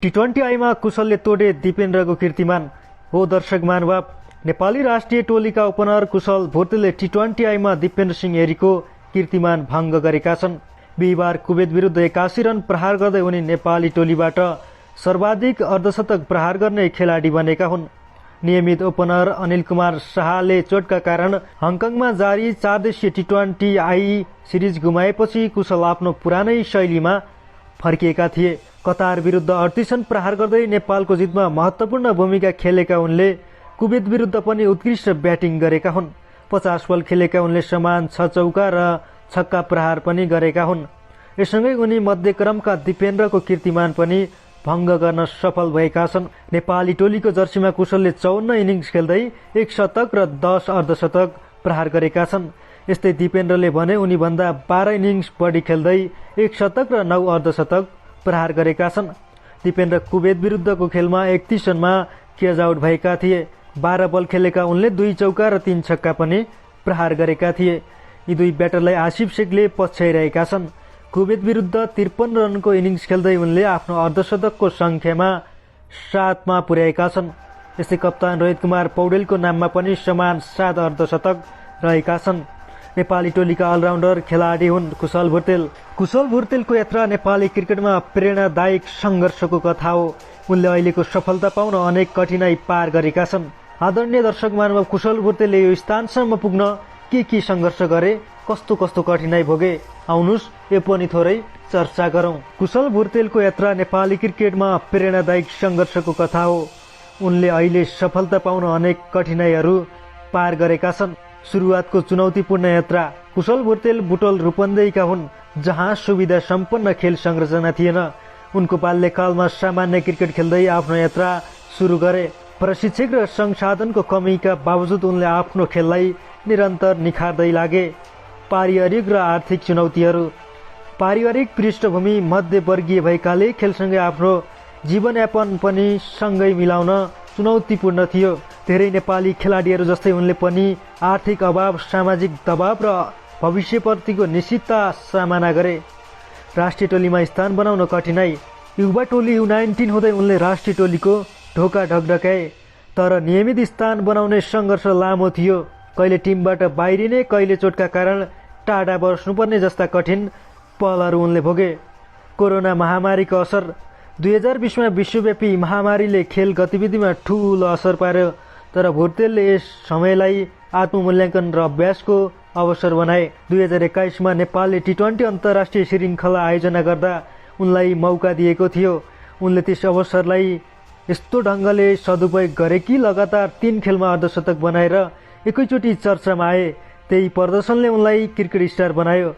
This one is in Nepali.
टी20 आईमा कुशलले तोडे दिपेन्द्रको कीर्तिमान। हो दर्शक महानुभाव, नेपाली राष्ट्रिय टोलीका ओपनर कुशल भुर्तेलले टी20 आईमा दिपेन्द्र सिंह एरीको कीर्तिमान भङ्ग गरेका छन्। बिहिबार कुवेत विरुद्ध 81 रन प्रहार गर्दै उनी नेपाली टोलीबाट सर्वाधिक अर्धशतक प्रहार गर्ने खेलाडी बनेका हुन्। नियमित ओपनर अनिल कुमार शाहले चोटका कारण हङकङमा जारी 4 देशीय टी20 आई सिरिज गुमाएपछि कुशल आफ्नो पुरानै शैलीमा फर्किएका थिए। कतार विरुद्ध 38 रन प्रहार गर्दै नेपालको जितमा महत्त्वपूर्ण भूमिका खेलेका उनले कुवेत विरुद्ध पनि उत्कृष्ट ब्याटिङ गरेका हुन्। 50 बल खेलेका उनले समान 6 चौका र छक्का प्रहार पनि गरेका हुन्। यससँगै उनी मध्यक्रमका दिपेन्द्रको कीर्तिमान पनि भङ्ग गर्न सफल भएका छन्। नेपाली टोलीको जर्सीमा कुशलले 54 इनिङ्स खेल्दै 1 शतक र 10 अर्धशतक प्रहार गरेका छन्। यस्तै दिपेन्द्रले भने उनी भन्दा 12 इनिङ्स बढी खेल्दै 1 शतक र 9 अर्धशतक प्रहार गरेका छन्। दिपेन्द्र कुवेत विरुद्धको खेलमा 31 रनमा क्याच आउट भएका थिए। 12 बल खेलेका उनले 2 चौका र 3 छक्का पनि प्रहार गरेका थिए। यी दुई ब्याटरलाई आसिफ शेखले पछ्याइरहेका छन्। कुवेत विरुद्ध 53 रनको इनिङ्स खेल्दै उनले आफ्नो अर्धशतकको सङ्ख्यामा 7 मा पुर्याएका छन्। यस्तै कप्तान रोहित कुमार पौडेलको नाममा पनि समान 7 अर्धशतक रहेका छन्। नेपाली टोलीका अलराउन्डर खेलाडी हुन् कुशल भुर्तेल। कुशल भुर्तेलको यात्रा नेपाली क्रिकेटमा प्रेरणादायक सङ्घर्षको कथा हो। उनले अहिलेको सफलता पाउन अनेक कठिनाई पार गरेका छन्। आदरणीय दर्शक महानुभाव, कुशल भुर्तेलले यो स्थानसम्म पुग्न के सङ्घर्ष गरे, कस्तो कस्तो कठिनाई भोगे, आउनुस् यो पनि थोरै चर्चा गरौँ। कुशल भुर्तेलको यात्रा नेपाली क्रिकेटमा प्रेरणादायक सङ्घर्षको कथा हो। उनले अहिले सफलता पाउन अनेक कठिनाईहरू पार गरेका छन्। सुरुवातको चुनौतीपूर्ण यात्रा। कुशल भुर्तेल बुटोल रूपन्देहीका हुन्, जहाँ सुविधा सम्पन्न खेल संरचना थिएन। उनको बाल्यकालमा सामान्य क्रिकेट खेल्दै आफ्नो यात्रा सुरु गरे। प्रशिक्षक र संसाधनको कमीका बावजुद उनले आफ्नो खेललाई निरन्तर निखार्दै लागे। पारिवारिक र आर्थिक चुनौतीहरू। पारिवारिक पृष्ठभूमि मध्यवर्गीय भएकाले खेलसँगै आफ्नो जीवनयापन पनि सँगै मिलाउन चुनौतीपूर्ण थियो। धेरै नेपाली खेलाडीहरू जस्तै उनले पनि आर्थिक अभाव, सामाजिक दबाव र भविष्यप्रतिको निश्चितता सामना गरे। राष्ट्रिय टोलीमा स्थान बनाउन कठिनाई। युवा टोली U19 हुँदै उनले राष्ट्रिय टोलीको ढोका ढकढकाए, तर नियमित स्थान बनाउने सङ्घर्ष लामो थियो। कहिले टिमबाट बाहिरिने, कहिले चोटका कारण टाढा बस्नुपर्ने जस्ता कठिन पलहरू उनले भोगे। कोरोना महामारीको असर। 2020 मा विश्वव्यापी महामारीले खेल गतिविधिमा ठूलो असर पार्यो, तर भुर्तेलले यस समयलाई आत्ममूल्याङ्कन र अभ्यासको अवसर बनाए। 2021 मा नेपालले टी20 अन्तर्राष्ट्रिय श्रृङ्खला आयोजना गर्दा उनलाई मौका दिएको थियो। उनले त्यस अवसरलाई यस्तो ढङ्गले सदुपयोग गरे कि लगातार 3 खेलमा अर्धशतक बनाएर एकैचोटि चर्चामा आए। त्यही प्रदर्शनले उनलाई क्रिकेट स्टार बनायो।